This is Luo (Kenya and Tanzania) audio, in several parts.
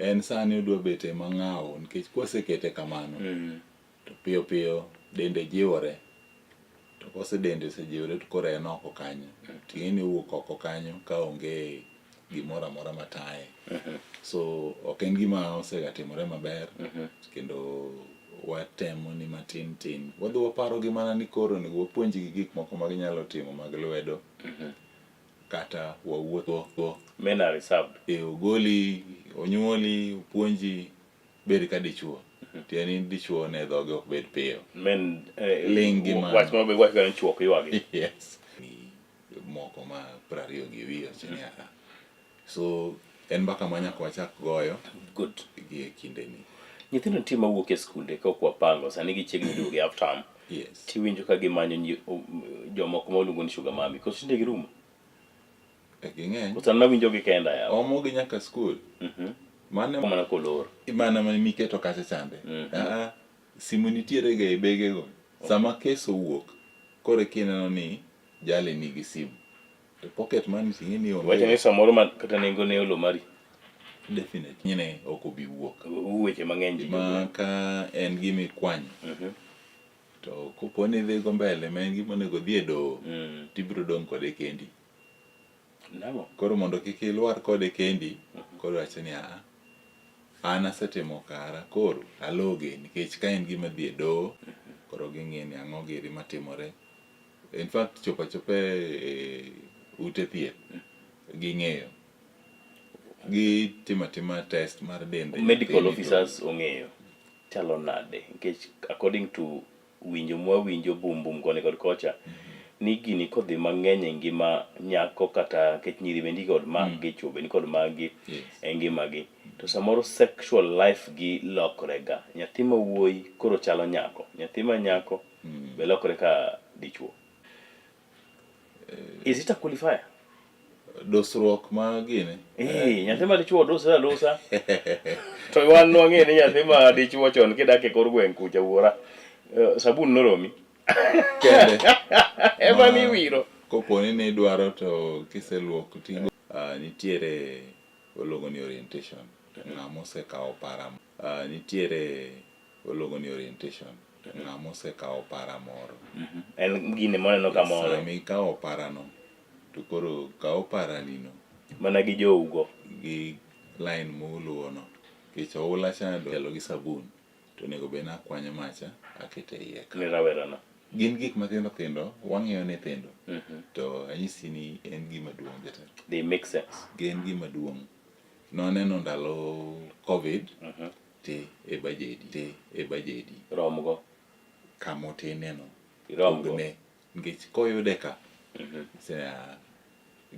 En sani odwa bet ema ng'awo nikech kwasekete kamano to piyo piyo dende jiwore. To kose dende osejiwore to koro en oko kanyo. Ting'e ni owuok oko kanyo ka onge gimoro amora mataye. So ok en gima osega timore maber kendo watemo ni matin tin. Wadhi waparo gi mana ni koro onego wapuonjgi gik moko ma ginyalo timo mag lwedo kata wawuoth go. Men are reserved. E ogoli, onyuoli, opuonji bed ka dichuo. Tiende ni dichuo ne dhoge ok bed piyo. Men Ling' gi mano. Wach ma be wach ni chuo ok ywagi. Yes. Ni moko ma 20 gi wiye wacho ni aha. So en mbaka ma nyaka wachak goyo Good. gi e kindeni. Nyithindo nitie mawuok e skunde ka ok wapango, sani gichiegni duogo e half term. Tiwinjo ka gimanyo jomoko ma waluongo ni sugar mummy. Koso tinde girumo? E ging'eny. Koso an nawinjo gi kenda yawa. Omo gi nyaka skul. Mane Mana kolor. Mana ma miketo kacha chande. Ah, simu nitiere ga e bege go. Sama kes owuok, koro kineno ni jali nigi simu. To pocket money ting'e ni onge. Wacho ni samoro ma kata nengo ne olo mari. Definitely. Ne ok obi wuok. Weche mang'eny ji Ma ka en gima ikwanyo. To kopo ni idhi go mbele ma en gima onego odhi e doho, tibiro dong' kode kendi. Nang'o? Koro mondo kik ilwar kode kendi, koro wacho ni aa, an asetimo kara, koro aloge nikech ka en gima dhi e doho, koro ging'iyo ni ang'o giri matimore. In fact, chopo achopa e ute thieth, ging'eyo. Gitimo atima test mar dend Medical nyathini to officers ong'eyo chalo nade nikech according to winjo mwawinjo bum bum koni kod kocha ni gini kodhi mang'eny e ngima nyako kata nikech nyiri be nikod maggi, chwo be nikod maggi e ngimagi, to samoro sexual life gi lokre ga. Nyathi ma wuoyi koro chalo nyako, nyathi ma nyako be lokre ka dichuo. Is it a qualifier? Dosruok ma gini. Eh, nyathi ma dichuo dosre adosa. To wan nwang'e ni nyathi ma dichuo chon kidak e kor gweng' kucha wuora. Sabun noromi. Kende. Ema niwiro. Kopo ni nidwaro to kiseluoko tigo nitiere waluongo ni orientation. Ng'ama osekawo para nitiere waluongo ni orientation. Ng'ama osekawo para moro. En gine moneno kamoro. Sama ikawo parano to koro kaw paranino. Mana gi jougo. Gi line muluwo no. Nikech oula cha elo gi sabun to onego bed ni akwanyo macha akete iye ka. Ne rawerano. Gin gik mathindo thindo, wang'iyo nyithindo to anyisi ni en gima duong' jatelo. They make sense. Gin gima duong'. Nwaneno ndalo Covid te e bajedi, te e bajedi. Romgo. Kama otine no. Iromgo. Pogne. Nikech koyude ka,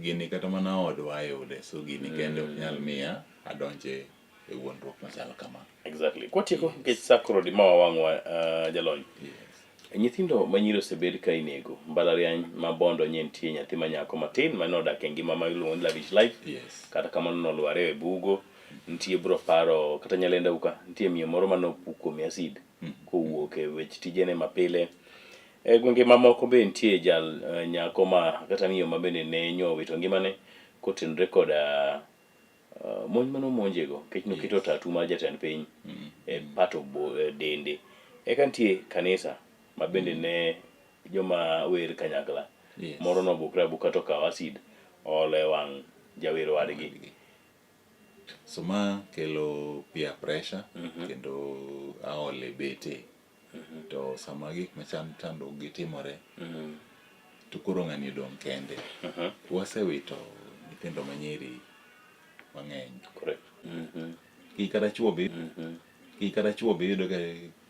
gini kata mana odwa yude, so gini kende ok nyal miya adonje e wuondruok machalo kama. Exactly. Kwatieko nikech sa koro di ma wawang'wa jalony. Yes. Nyithindo ma nyiri osebed ka inego. Mbalariany ma Bondo nye nitie nyathi ma nyako matin mane odak e ngima ma iluongo ni lavish life. Yes. Kata kamano nolware e bugo. Nitie bro paro kata Nyalenda uka nitie miyo moro mane opuk kuome acid kowuok e wech tijene mapile. E gwenge mamoko be nitie jal nyako ma kata miyo ma bende ne nyo owito ngimane kotenore koda monj mane omonjego nikech noketo tatu mar jatend piny e part of dende. Eka nitie kanisa ma bende ne joma wer kanyakla moro nobukre abuka to okawo acid oolo e wang' jawer wadgi. So ma kelo peer pressure kendo aol e bete. To sama gik machal chandruok gi timore to koro ng'ani odong' kende. Wasewito nyithindo manyiri mang'eny. Correct. Ki kata chuo be ki kata chuo be iyudo ka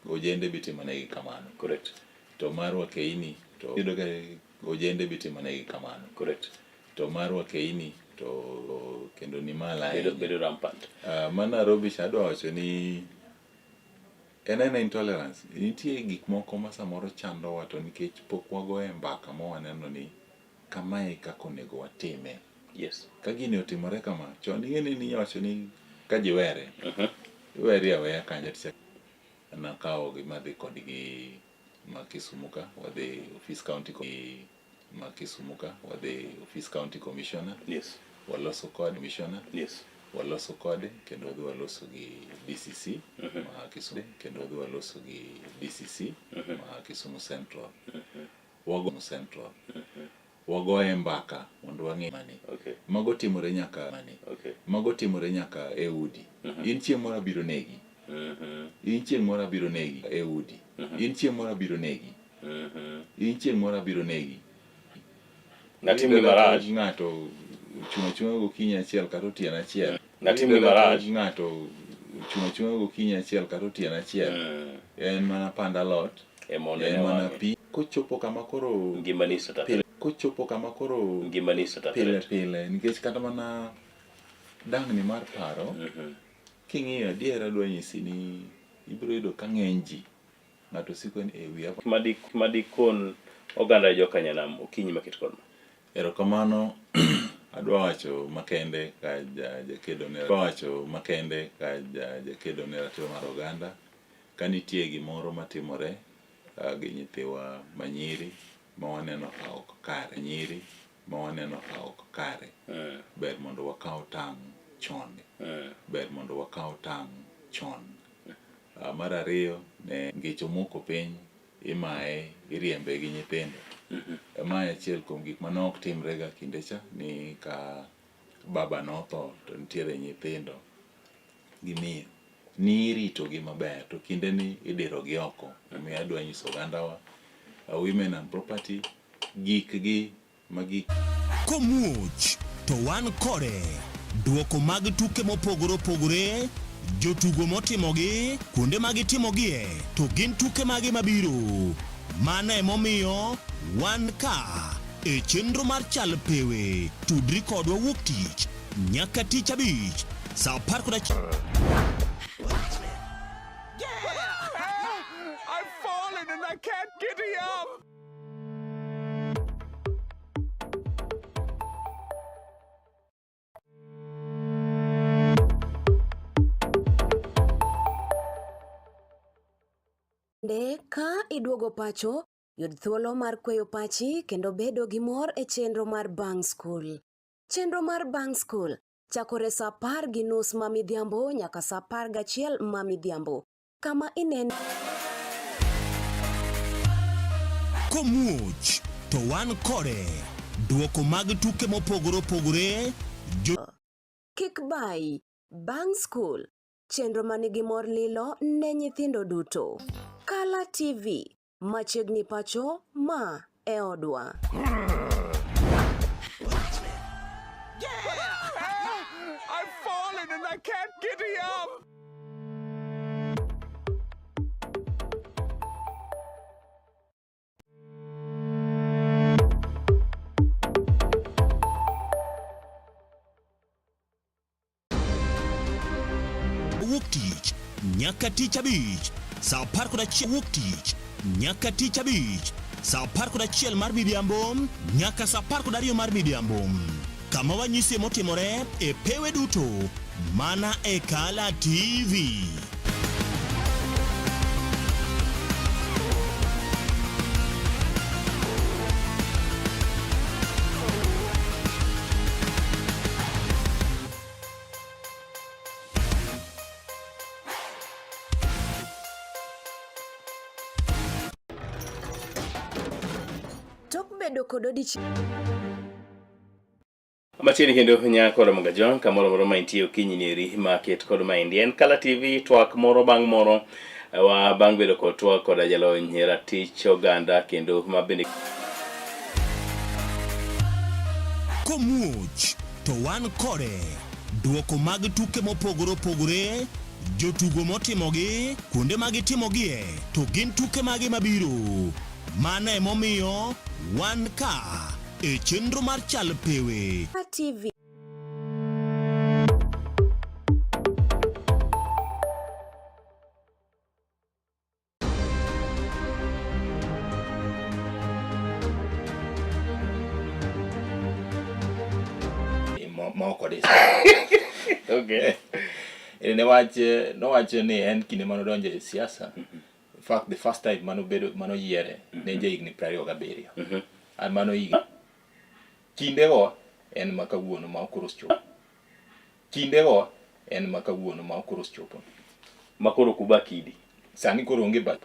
ojende be itimo negi kamano. Correct. To mar wakeini to iyudo ka ojende be itimo negi kamano. Correct. To mar wakeini to kendo ni malo Bedo, ahinya. bedo rampant. Ma Nairobi cha adwa wacho ni en aena intolerance. Nitie gik moko ma samoro chandowa to nikech pok wagoye mbaka ma waneno ni kamae kaka onego watime. Yes. Ka gini otimore kama, chon ing'e ni niwacho ni ka ji were, iweri aweya kanyo tichako nakawogi madhi kodgi ma Kisumu ka, wadhi ofis county ma Kisumu ka, wadhi ofis county commissioner. Yes. Waloso kod commissioner. Yes. Waloso kode kendo wadhi waloso gi DCC ma Kisumu kendo wadhi waloso gi DCC ma Kisumu Central. Wago Central. Wagoye mbaka mondo wang'e mani. Mago timore nyaka mani. Mago timore nyaka e udi. In chieng' moro abiro negi. In chieng' moro abiro negi e udi. In chieng' moro abiro negi. In chieng' moro abiro negi. Natimni marach. Ng'ato ochung' achung'a gokinyi achiel kata otieno achiel. Natimni marach. Ng'ato ochung' achung'a gokinyi achiel kata otieno achiel. En mana pand alot. En mana pi. Kochopo kama koro Ngimani sata pile kochopo kama koro Ngimani sata pile pile nikech kata mana dang'ni mar paro king'iyo adier adwa nyisi ni ibiro yudo ka ng'eny ji ng'ato siko ni e wiya Madikon oganda jokanyanam okinyi maket kod ma. Erokamano adwa wacho makende ka jakedo ne adwa wacho makende ka jakedo ne ratiro mar oganda ka nitie gimoro matimore gi nyithiwa manyiri ma waneno ka ok kare nyiri ma waneno ka ok kare ber mondo wakaw tang' chon ber mondo wakaw tang' chon. Mar ariyo ne ngech omoko piny imaye iriembe gi nyithindo. Mae achiel kuom gik mane ok timre ga kinde cha ni ka baba notho to nitiere nyithindo gi miyo ni irito gi maber to kinde ni idiro gi oko. Omiyo adwa nyiso ogandawa women and property gik gi magi Komuoch to wan kode. Duoko mag tuke mopogore opogore, jotugo motimogi, kuonde ma gitimogie, to gin tuke mage mabiro. Mano emomiyo wan ka e chenro mar Chal Pewe. Tudri kodwa wuok tich nyaka tich abich saa 11. I've fallen and I can't get up. Bende, ka iduogo pacho, yud thuolo mar kweyo pachi kendo bedo gi mor e chenro mar Bang' Skul. Chenro mar Bang' Skul chakore saa 10:30 ma midhiambo nyaka saa 11 ma midhiambo. Kama inene Komuoch to wan kode. Duoko mag tuke mopogore opogore, jo Kik bayi, Bang' Skul, chenro manigi mor lilo ne nyithindo duto. Kala TV, machiegni pacho, ma e odwa. I've fallen and I can't get up. Wuok tich nyaka tich abich saa 11 wuok tich nyaka tich abich saa 11 mar midhiambo nyaka saa 12 mar midhiambo kama wanyisie motimore e pewe duto mana e Kala TV. Tok bedo kod odiechieng' Machiegni kendo nyako Ramogi Ajwang' kamoro amora ma intie okinyi ni eri ma ket kod maendi en Kala TV twak moro bang' moro wa bang' bedo kod twak koda jalony e ratich oganda kendo ma bende Komuoch to wan kode. Duoko mag tuke mopogore opogore, jotugo motimogi, kuonde ma gitimogie, to gin tuke mage mabiro. Mano emomiyo wan ka e chenro mar Chal Pewe. TV. Ma ok odich. Okay. Ne wach nowacho ni en kinde mane odonjo e siasa. In fact, the first time mane obedo mane oyiere ne en jahigni 27. An mano higni kindego en ma kawuono ma koro osechopo. Kindego en ma kawuono ma koro osechopo. Ma koro kuba kidi. Sani koro onge ba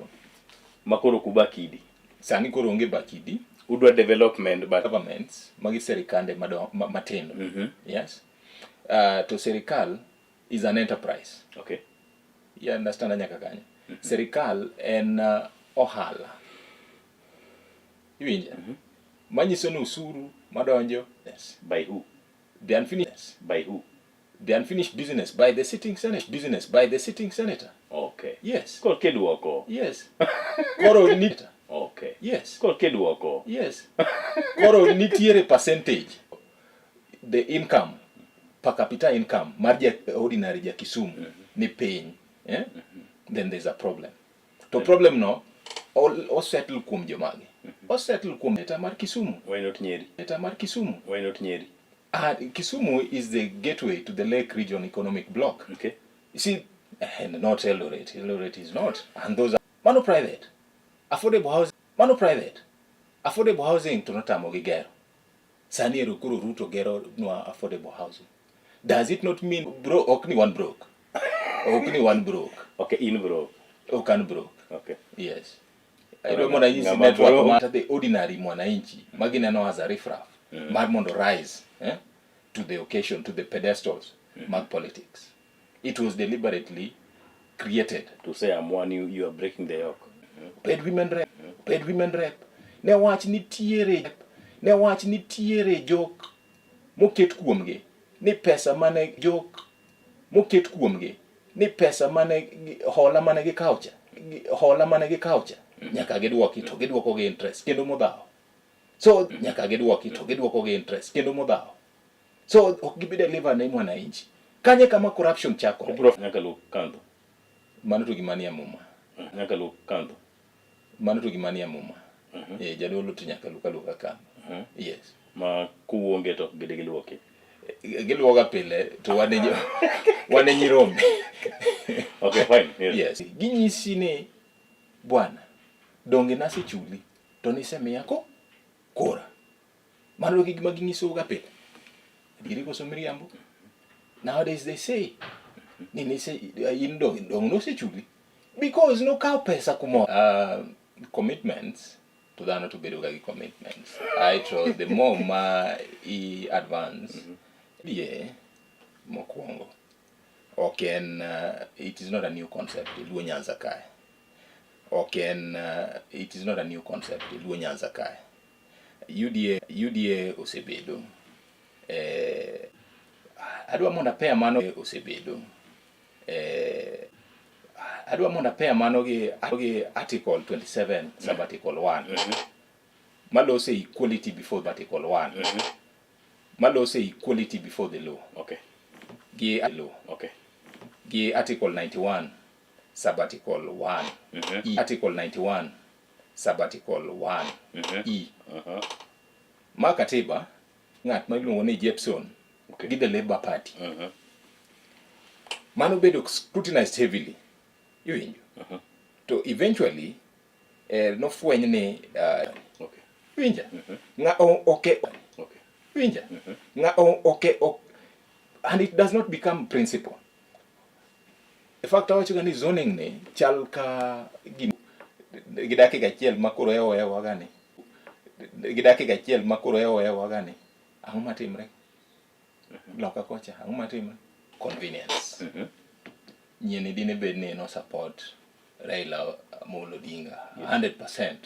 Ma koro kuba kidi. Sani koro onge bakidi. Udwa development but governments magi serikande matindo. Yes. To serikal is an enterprise. Okay. You understand nyaka kanyo. Serikal en ohala. Iwinja? Manyiso ni usuru madonjo. Yes. By who? The unfinished. By who? The unfinished business by the sitting senate. Business by the sitting senator. Okay. Yes. Koro kidwoko. Yes. Koro ni Okay. Yes. Koro kidwoko. Yes. Koro nitiere percentage the income per capita income mar ja ordinary ja Kisumu ni piny, eh? Then there's a problem. To problem no osettle kuom jomage? Osettle kuom senator mar Kisumu. Why not Nyeri? Senator mar Kisumu. Why not Nyeri? Kisumu is the gateway to the Lake Region Economic Bloc. Okay. You see, and not Eldoret. Eldoret is not. And those are mano private. Affordable housing. Mano private. Affordable housing to notamo gi gero. Sani ero koro Ruto gero nwa affordable housing. Does it not mean bro ok ni wan broke? Ok ni wan broke. Okay, in broke. Ok an broke. Okay. Yes. Idwa mondo anyisi Ng'ama network broke. mar the ordinary mwananchi magineno as a riffraff mar mondo rise to the occasion, to the pedestals mag politics. It was deliberately created. To say I'm one, you are breaking the yoke. Bed women rep, bed women rep. Ne wach nitiere, ne wach nitiere jok moket kuomgi ni pesa mane jok moket kuomgi ni pesa mane hola mane gikawo cha, hola mane gikawo cha nyaka gidwoki to gidwoko gi interest kendo modhawo. So nyaka gidwoki to gidwoko gi interest kendo modhawo. So ok gibi deliver ne mwananchi. Kanye kama corruption chakore. Obro nyaka luok kandho. Mano to gima nie muma. Nyaka luok kandho. Mano to gima nie muma. Jadolo to nyaka luok aluoka kandho. Yes. Ma kuonge to ok gidhi giluoki. Giluoga pile to wane nyirombe. Okay, fine. Yes. Yes. Ginyisi ni bwana donge nasechuli to nisemiya ko kura. Mano e gima ginyisoga pile. Adieri koso miriambo? Nowadays they say ni nise in dong nosechuli because nokawo pesa kumoro. Commitments to dhano to bedo ga gi commitments. Aeto the more ma i advance yeah, mokwongo ok en it is not a new concept e Luo Nyanza kae. Ok en it is not a new concept e Luo Nyanza kae. UDA osebedo adwa mondo apeya mano osebedo adwa mondo apeya mano gi article 27 sub article 1 malose equality before article 1 malose equality before the law. Okay. Gi law. Okay. Gi article 91 sub article 1 E. Article 91 sub article 1 E. Ma katiba ng'at ma iluongo ni Jepson Okay. gi the Labour Party. Mano bedo scrutinized heavily. Iwinjo? To eventually nofweny ni Okay. Iwinja? Ng'a okay. Okay. Iwinja? Ng'a okay, and it does not become principle. In fact, awacho ga ni zoning ni chal ka gi dakika achiel ma koro ewo ewa ga ni. Gi dakika achiel ma koro ewo ewa ga ni. Ang'o matimre? Loka kocha, ang'o matimre? Convenience. Nyieni dine bed ni no support Raila Amolo Odinga 100%.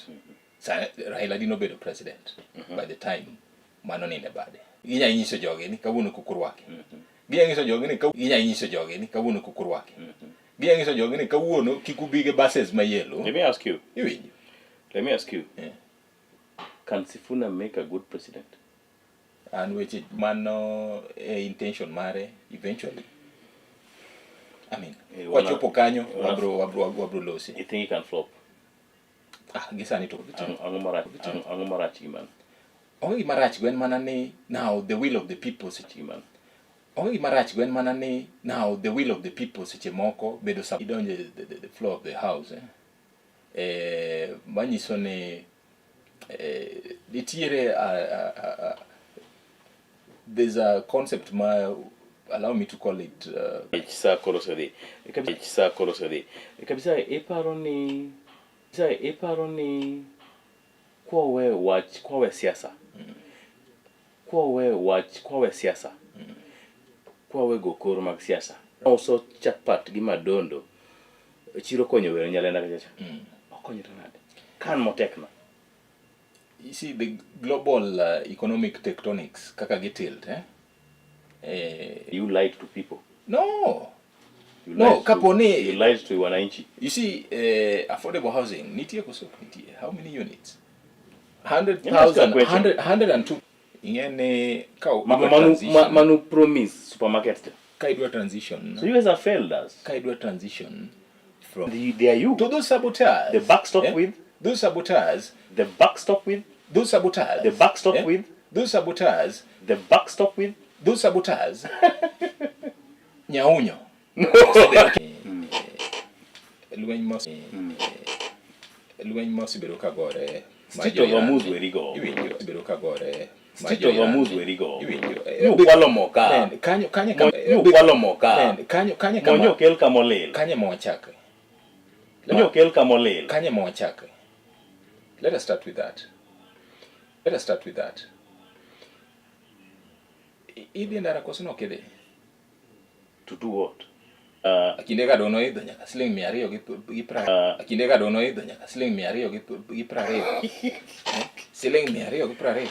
Sa Raila dino bedo president by the time mano ninde bade. Ginya nyiso jogi ni kawuono kik urwaki. Ginya nyiso jogi ni ginya nyiso jogi ni kawuono kik urwaki. Ginya nyiso jogi ni kawuono kik ubi gi buses ma yellow. Let me ask you. Iwinjo? Let me ask you. Yeah. Can Sifuna make a good president? An weche mano e intention mare eventually. I mean, wachopo kanyo wabro losi. You think he can flop? Gi sani to ok gitim. Ang'o marach? Ang'o marach gi mano? Onge gima rach go en mana ni now the will of the people seche gi mano. Onge gima rach go en mana ni now the will of the people seche moko bedo sa idonje the floor of the house. Manyiso ni nitiere there's a concept ma Allow me to call it Sa koro osedhi. Sa koro osedhi. Kabisa iparo ni kabisa iparo ni kwawe wach kwawe siasa. Kwawe wach kwawe siasa. Kwawe go kor mag siasa. Uso chapat gi madondo. Chiro konyo wero nyalenda kachacha. Okonyo to nade? Kan motek no. You see the global economic tectonics kaka gitilt, eh? You lied to people. No. You No, lied to, kapo ni- you lied to wananchi. You see, affordable housing nitie koso ok nitie? How many units? Let me ask you a 100,000, question. 100, 102. Ing'e ni ka Ma, idwa manu, transition, manu promise supermarket. ka idwa transition, So you guys have failed us. ka idwa transition from They are you. to those saboteurs. The backstop with those saboteurs, the backstop with those saboteurs, the backstop with those saboteurs, the backstop with those saboteurs. Nyaunyo. Lweny mos lweny mosebedo ka gore ma Street of jo-Iran Hormuz ni- werigo. Iwinjo osebedo ka gore ma Street of jo-Iran Hormuz ni- werigo. Iwinjo. Nyokwalo moka. Nen, kanyo kanyo Nyokwalo moka. Nen, kanyo kanyo kama Monyo kel kamolil. kanye ma wachake. Monyo kel kamolil. Kanye ma wachake. Let us start with that. Let us start with that. Idhi e ndara koso nok idhi? To do what? Kinde ka dono idho nyaka siling 200 gi 20. Kinde ka dono idho nyaka siling 200 gi 20. Siling 220.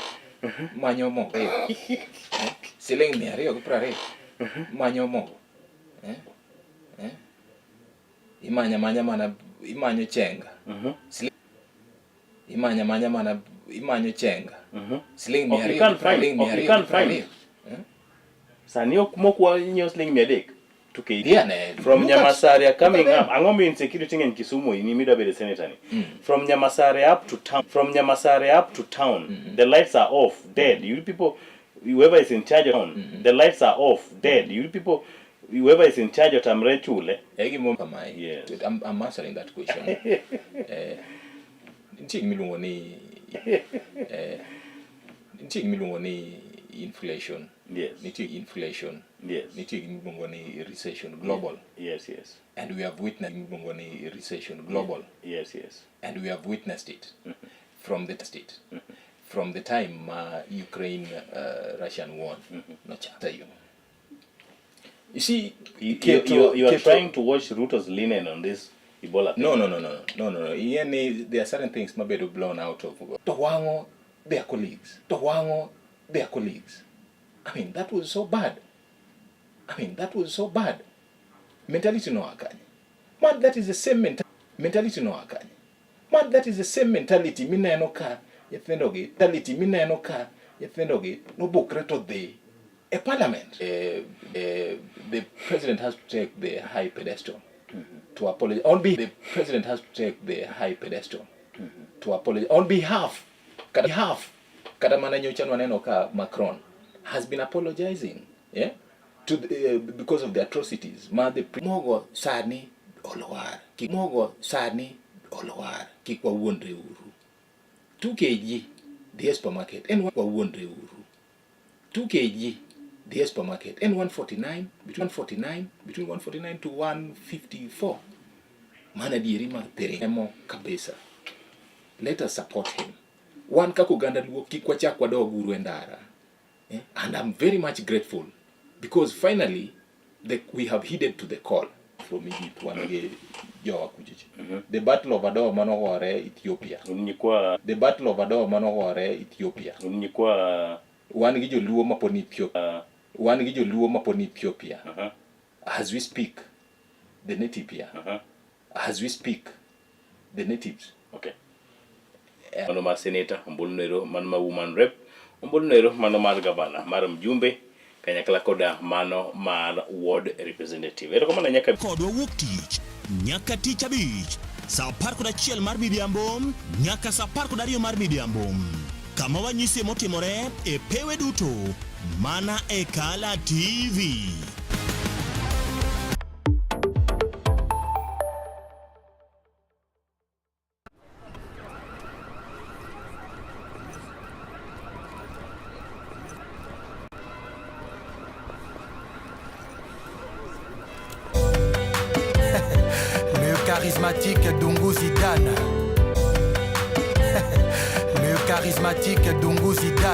Manyo mogo. Siling 220. Manyo mogo. Imanya manya mana imanyo chenga. Imanya manya mana imanyo chenga. Siling Ok, you 200 can't gi find. siling Ok, you can't 200 gi find. Sani ok mokwa nyiewo siling 300 to KD. Yeah, ne. From Look at- Nyamasaria coming look at up. them. Ang'o mi insecurity ng'eny Kisumu in midwa bedo senator ni. From Nyamasaria up to town. From Nyamasaria up to town. The lights are off, dead. You people, whoever is in charge of town, the lights are off, dead. You people, whoever is in charge of Tamre Chule. Eh, gimo kamae. Yes. I'm answering that question. Nitie gima iluongo ni nitie gima iluongo ni inflation. Yes. Nitie inflation. Yes. Nitie gima iluongo ni recession global. Yes, yes. And we have witnessed gima iluongo ni recession global. Yes, yes. And we have witnessed it from the state. From the time Ukraine Russian war nochakore. You see, You are trying to wash Ruto's linen on this Ebola thing. No. Yani, there are certain things mabedo blown out of. To wang'o their colleagues. To wang'o their colleagues. I mean, that was so bad. I mean, that was so bad. Mentality no akanye. Man, that is the same mentality no akanye. Man, that is the same mentality mineno ka nyithindo gi. Mentality mineno ka nyithindo gi nobukre to dhi e parliament. The president has to take the high pedestal to apologize. On the president has to take the high pedestal to apologize on behalf. Kata behalf. Kata mana nyocha nwaneno ka Macron has been apologizing, yeah, to the, because of the atrocities. Ma the mogo sani olwar. Mogo sani olwar. Kik wawuondre uru. 2 kg dhi e supermarket en wawuondre uru. 2 kg dhi e supermarket en 149 between 149 between 149 to 154. Mana dieri mag emo kabisa. Let us support him. Wan kaka oganda Luo kik wachak wadog uru e ndara. And I'm very much grateful because finally we have heeded to the call from Egypt. Wan gi jowa kuchocho. The Battle of Adwa manogore Ethiopia. The Battle of Adwa manogore Ethiopia. Wan gi joluo mapod ni Ethiopia. Wan gi joluo mapod ni Ethiopia. As we speak, the native here. As we speak, the natives. Okay. Mano mar senator, ombulu nero, mano mar woman rep, ombulu nero, mano mar gavana, mar mjumbe, kanyakla koda mano mar ward representative. Erokamano nyaka kodwa wuok tich nyaka tich abich saa 11 mar midhiambo nyaka saa 12 mar midhiambo, kama wanyisie motimore e pewe duto mana e Kala TV. charismatique Dungu Zidane. Le charismatique Dungu Zidane.